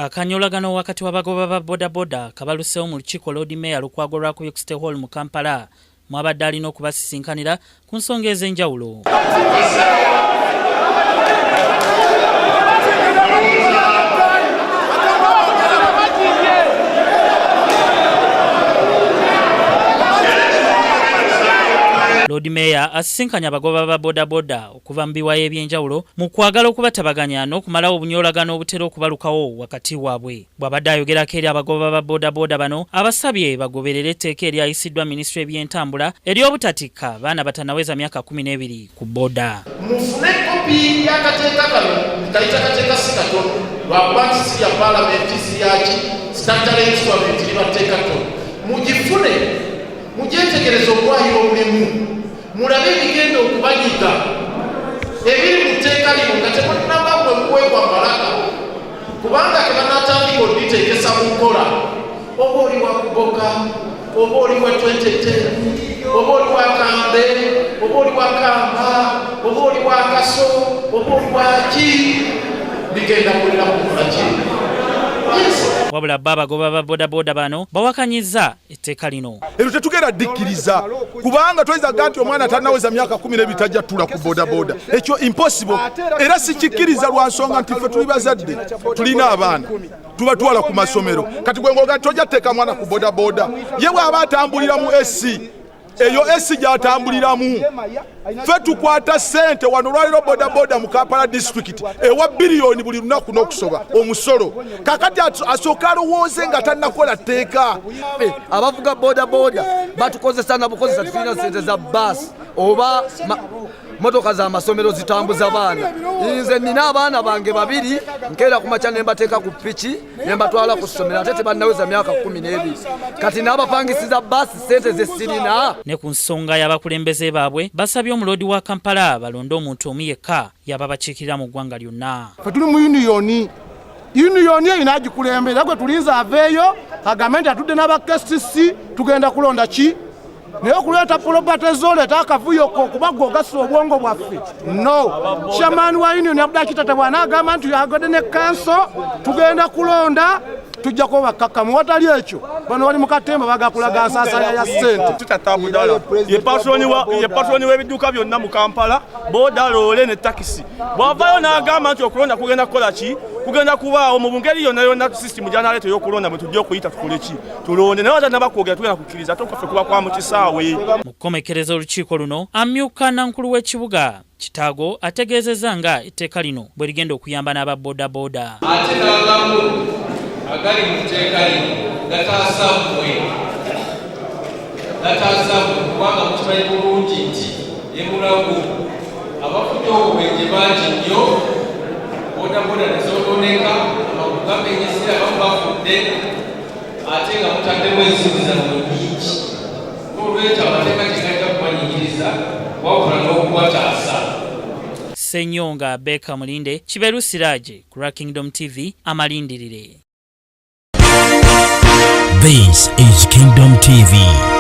Akanyolagano wakati w'abagoba ba bodaboda kabaluseewo mu lukiiko Loodi Meeya Lukwago lwakubye ku City Hall mu Kampala mwabadde alina okubasisinkanira ku nsonga ez'enjawulo. Loodi Meeya asisinkanye abagoba ba bodaboda okuva mu biwayo eby'enjawulo mu kwagala okubatabaganya n'okumalawo obunyoolagano obutera okubalukawo wakati waabwe. Bw'abadde ayogerako eri abagoba ba bodaboda bano, abasabye bagoberere etteeka eryayisiddwa minisitule y'ebyentambula ery'obutatikka baana batanaweza myaka 12 ku boda. Mufune kopi y'akateeka kano, kayita kateeka si katono, lwakuba nti si lya paalamenti, si lyaki statutory instrument, liba tteeka ttono. Mugifune, mugyetegereze obwayiro obulimu, mulabe ebigenda okubanyiga ebiri mu tteeka lino nga temunnaba mmwe kuweebwa malaka, kubanga tebanatandika oditeekesa mu nkola. Oba oli wa kuboka, oba oli wa 2010, oba oli wa kambe, oba oli wa kamba, oba oli wa kaso, oba oli wa ki, bigenda kulira kukola ki. Wabula bo abagoba ba bodaboda bano bawakanyizza etteeka lino. Eryo tetugenda dikkiriza, kubanga toyinza nti omwana tannaweza myaka 12 tajja ttula ku bodaboda. Ekyo impossible, era sikikkiriza lwa nsonga nti ffe tuli bazadde, tulina abaana tubatwala ku masomero. Kati gwe ng'oga tojja tteeka mwana ku bodaboda, ye bw'aba atambulira mu AC, eyo AC gy'atambuliramu. Ffe tukwata ssente wano olwaleero bodaboda mu Kampala district ewa biliyoni buli lunaku n'okusoba omusolo. Kakati asooke alowooze nga tannakola tteeka. Abavuga bodaboda batukozesa na bukozesa, tulina ssente za baasi oba motoka za masomero zitambuza baana. Nze nina abaana bange babiri, nkeera ku makya ne mbateeka ku piki ne mbatwala ku ssomero, ate tebannaweza myaka 12. Kati n'abapangisiza baasi ssente ze sirina. Ne ku nsonga y'abakulembeze baabwe, basabye omuloodi wa Kampala balonde omuntu omu yekka y'ababakiikirira mu ggwanga lyonna. Ffe tuli mu yuniyoni, yuniyoni eyo n'agikulembera gwe tulinze aveeyo agambe nti atudde n'aba KCC tugenda kulonda ki. Naye okuleeta property zo, oleeta akavuyo ko kuba gwe ogasa obwongo bwaffe. No chairman wa union Abdul Kitata bw'anaagamba nti agadde ne kanso tugenda kulonda, tujja kuba bakkakkamu. Watali ekyo bano bali mu katemba bagakulaga nsaasanya ya ssente. Kitata Abdallah ye patroni w'ebidduka byonna mu Kampala, boda, loole ne takisi. Bw'avaayo n'agamba nti okulonda kugenda kukola ki, kugenda kubaawo mu ngeri yonna yonna sisitimu gy'anaaleeta ey'okulonda mwe tujja okuyita tukole ki, tulonde. Naye watannaba kwogera tugenda kukkiriza ate okwaffe kuba kwa mu kisaawe. Mu kukomekkereza olukiiko luno, amyuka nankulu w'ekibuga Kitaago ategeezezza nga etteeka lino bwe ligenda okuyamba n'aba bodaboda. Ate n'agamu agali mu tteeka lino gataasa mmwe, gataasa mmwe, kubanga mukimanyi bulungi nti ne Mulago abafudde obubenje bangi nnyo, bodaboda ne zoonooneka, amagulu gamenyesera, abamu bafudde, ate nga mutaddemu ensimbi zammwe nnyingi. N'olwekyo amateeka tegajja kubanyigiriza wabula n'okubataasa. Ssenyonga Beka Mulinde, Kiberu Siraje ku lwa Kingdom TV, amalindirire. This is Kingdom TV.